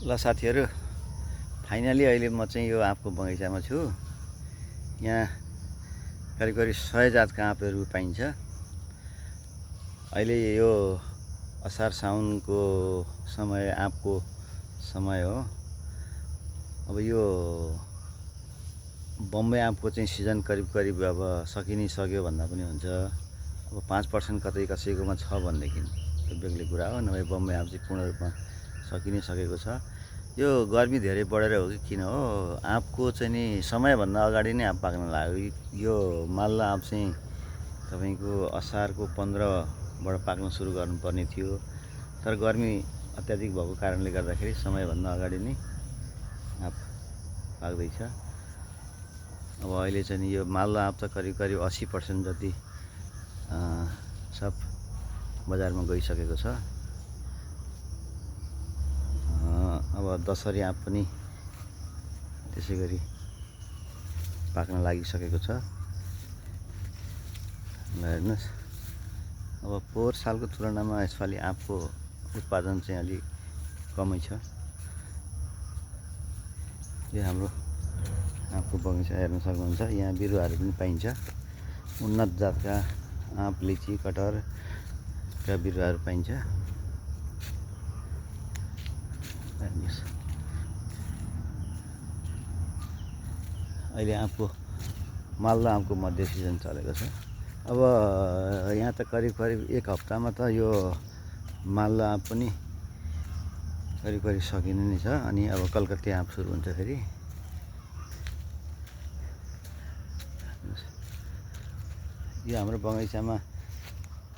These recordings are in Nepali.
ल साथीहरू, फाइनली अहिले म चाहिँ यो आँपको बगैँचामा छु। यहाँ करिब करिब 100 जातका आँपहरू पाइन्छ। अहिले यो असार साउनको समय आँपको समय हो। अब यो बम्बई आँपको चाहिँ सिजन करिब करिब अब सकिनै सक्यो भन्दा पनि हुन्छ। अब 5% कतै कसैकोमा छ भनेदेखि त्यो बेग्लै कुरा हो, नभए बम्बई आँप चाहिँ पूर्ण रूपमा सकिनै सकेको छ। यो गर्मी धेरै बढेर हो कि किन हो, आँपको चाहिँ नि समयभन्दा अगाडि नै आँप पाक्न लाग्यो। यो मालदा आँप चाहिँ तपाईँको असारको 15बाट पाक्न सुरु गर्नुपर्ने थियो, तर गर्मी अत्याधिक भएको कारणले गर्दाखेरि समयभन्दा अगाडि नै आँप पाक्दैछ। अब अहिले चाहिँ यो मालदा आँप त करिब करिब 80% जति सब बजारमा गइसकेको छ। अब दशहरी आँप पनि त्यसै गरी पाक्न लागिसकेको छ। ल हेर्नुहोस्, अब पोहोर सालको तुलनामा यसपालि आँपको उत्पादन चाहिँ अलिक कमै छ। यो हाम्रो आँपको बगैँचा हेर्न सक्नुहुन्छ। यहाँ बिरुवाहरू पनि पाइन्छ। उन्नत जातका आँप, लिची, कटहरका बिरुवाहरू पाइन्छ। हेर्नुहोस्, अहिले आँपको मालदा आँपको मध्य सिजन चलेको छ। अब यहाँ त करिब करिब एक हप्तामा त यो मालदा आँप पनि करिब करिब सकिने नै छ। अनि अब कलकत्ते आँप सुरु हुन्छ फेरि। यो हाम्रो बगैँचामा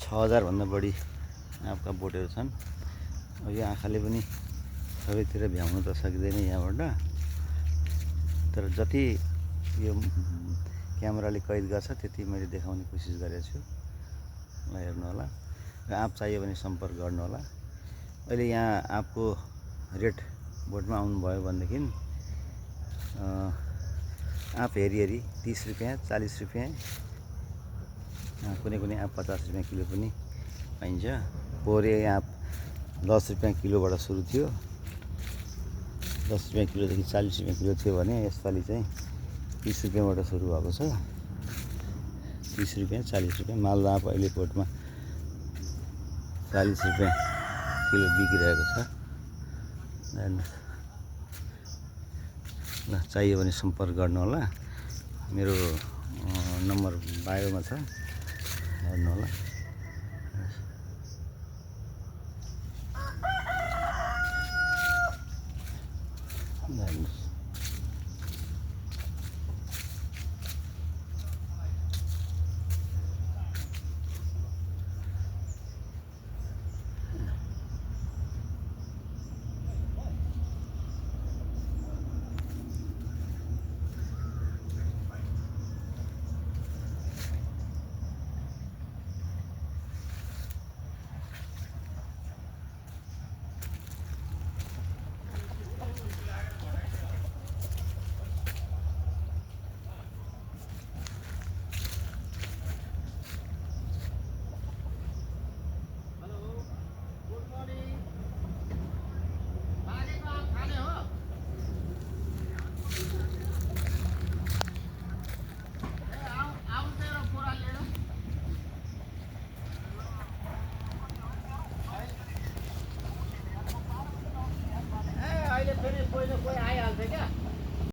6000 भन्दा बढी आँपका बोटहरू छन्। अब यो आँखाले पनि सबैतिर भ्याउनु त सकिँदैन यहाँबाट, तर जति यो क्यामेराले कैद गर्छ त्यति मैले देखाउने कोसिस गरेको छु। ल हेर्नु होला, र आँप चाहियो भने सम्पर्क गर्नु होला। अहिले यहाँ आँपको रेट बोटमा आउनुभयो भनेदेखि आँप हेरी हेरी 30 रुपियाँ, 40 रुपियाँ, कुनै कुनै आँप 50 रुपियाँ किलो पनि पाइन्छ। पोहोर आँप 10 रुपियाँ किलोबाट सुरु थियो। 10 रुपियाँ किलोदेखि 40 रुपियाँ किलो थियो भने यसपालि चाहिँ 30 रुपियाँबाट सुरु भएको छ। 30 रुपियाँ, 40 रुपियाँ। मालदा आँप अहिले बोटमा 40 रुपियाँ किलो बिकिरहेको छ। हेर्नुहोस्, ल चाहियो भने सम्पर्क गर्नु होला। मेरो नम्बर बायोमा छ, हेर्नु होला। हेर्नुहोस्, फेरि कोही न कोही आइहाल्छ।